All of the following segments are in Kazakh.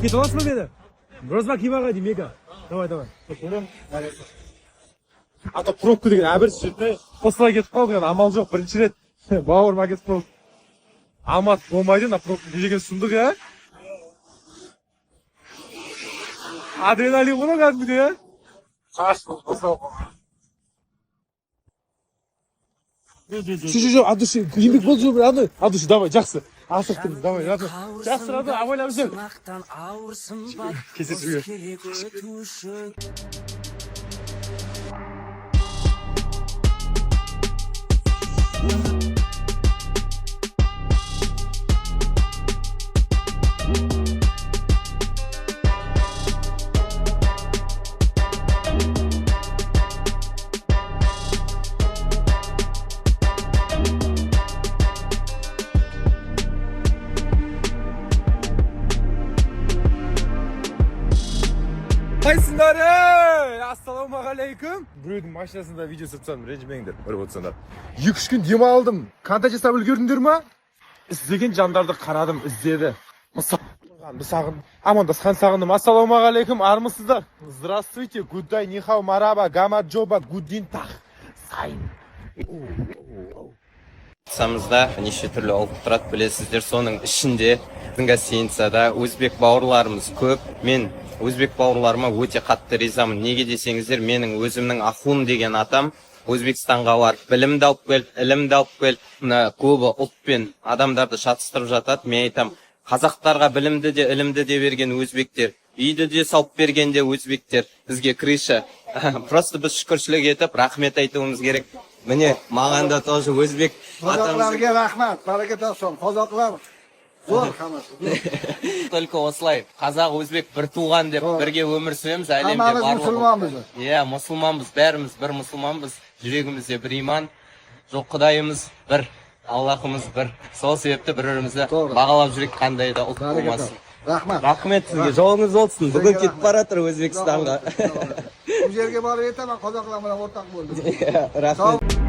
Кете аласың ба мені? Розбак Иваға деймін, мега. Давай, давай. А то пробка деген әбір жүрді. Қосыла кетіп қалдық енді, амал жоқ, бірінші рет. Бауырым әкетіп қалды. Алматы болмайды мына пробка не деген сұмдық, иә? Адреналин ғой мынау кәдімгідей, иә? Жоқ, от души, еңбек болды, жоқ, родной, от души, давай, жақсы. Асықтыңыз, давай, родной. Жақсы, родной, абайлап жүр. Кездесуге. Қайсыңдар, ей? Ассалаумағалейкум. Біреудің машинасында видео түсіріп тастадым, ренжімеңдер, көріп отырсаңдар. 2-3 күн демалдым. Контент жасап үлгердіңдер ма? Іздеген жандарды қарадым, іздеді. Мысағын, амандасқан сағындым. Ассалаумағалейкум, армысыздар? Здравствуйте, гуддай, нихау, мараба, гама, джоба, гудин, тах, сайн. Самызда неше түрлі ұлт тұрады, білесіздер. Соның ішінде біздің гостиницада өзбек бауырларымыз көп. Мен өзбек бауырларыма өте қатты ризамын. Неге десеңіздер, менің өзімнің Ахун деген атам Өзбекстанға барып білімді алып келді, ілімді алып келді. Мына көбі ұлт пен адамдарды шатыстырып жатады. Мен айтам, қазақтарға білімді де, ілімді де берген өзбектер, үйді де салып берген де өзбектер, бізге крыша. Просто біз шүкіршілік етіп, рахмет айтуымыз керек. Міне, маған да тоже өзбек атамыз. Qozoqlarga rahmat, baraka topsin. Qozoqlar zo'r hammasi. Zo'r. Только осылай қазақ, өзбек бір туған деп бірге өмір сүреміз әлемде Hammamiz барлығы. musulmonmiz. Иә, мұсылманбыз, бәріміз бір мұсылманбыз, жүрегімізде бір иман жоқ, құдайымыз бір, Аллахымыз бір. Сол себепті бір бірімізді To'g'ri. бағалап жүрейік, қандай да ұлт Baraka болмасын. top. Rahmat. Рахмет сізге, жолыңыз болсын. Бүгін Сізге кетіп рахмет. бара жатыр Өзбекстанға. U yerga borib yetaman, qozoqlar bilan o'rtoq bo'ldim. Иә, рахмет.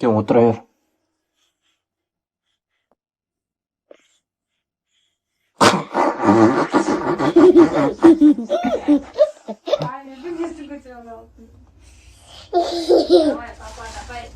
Сен отыра бер. Давай, папа, давай.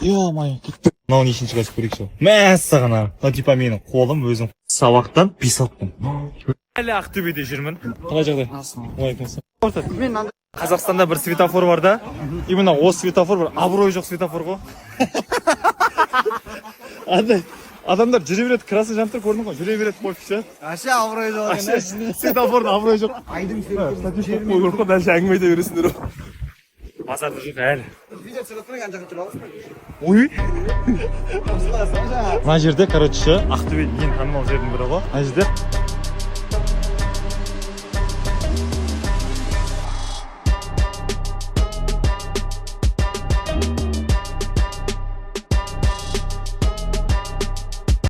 Ё-моё, кетті. Мынау нешінші класс, көрейікші. Мәссаған, ана. Мынау типа менің қолым өзім сабақтан бес алыппын. Әлі Ақтөбеде жүрмін. Қалай жағдай? Уағалейкум. Қазақстанда бір светофор бар да. Именно осы светофор бір абыройы жоқ светофор ғой. Андай адамдар жүре береді, красный жанып тұр, көрдің ғой, жүре береді, пофиг ше. Asha obro'yi yo'q. Аше, светофордың абыройы жоқ. Айдың Қою керек қой, дальше әңгіме айта бересіңдер ғой. Базарда жоқ әлі. Video chiqib turgan joyga tura olasizmi? Ой. Мына жерде, короче, Ақтөбенің ең танымал жерінің бірі ғой. Мына жерде